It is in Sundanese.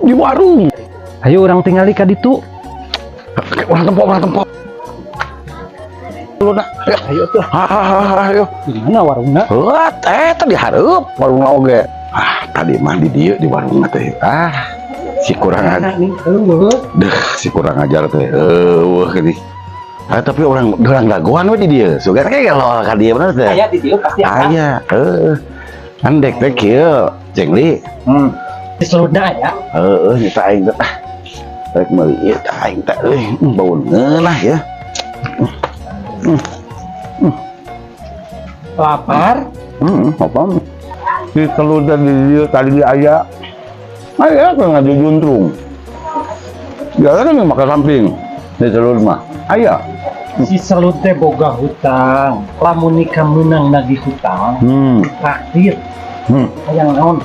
Di warung. Ayo urang tingali ka ditu. Urang tempo, urang tempo. Lu nah, ayo. Ayo tuh. Ah, ayo. Di mana warungna? Heuh, tadi hareup warung oge. Ah, tadi mah di dieu di warung teh. Ah, si kurang ajar. Nih, euweuh. Deh, si kurang ajar teh. Euweuh gini. Ah, tapi urang urang dagoan we di dieu. Sugan kayak kalau ka dieu bener teh. Aya di dieu pasti aya. Aya, heuh. Kan dek teh kieu, Cengli. Si seludna aya. Heeh, nyata aing teh ah. Rek meuli ieu teh aing teh euy, bau ngeunah ya. Lapar. Apa? Si telur tadi di dieu tadi di aya. Aya kan ngajujuntrung. Jalan kan makan samping. Di telur mah. Aya. Si selud teh boga hutang. Lamun nikah meunang nagih hutang, traktir. Hayang naon?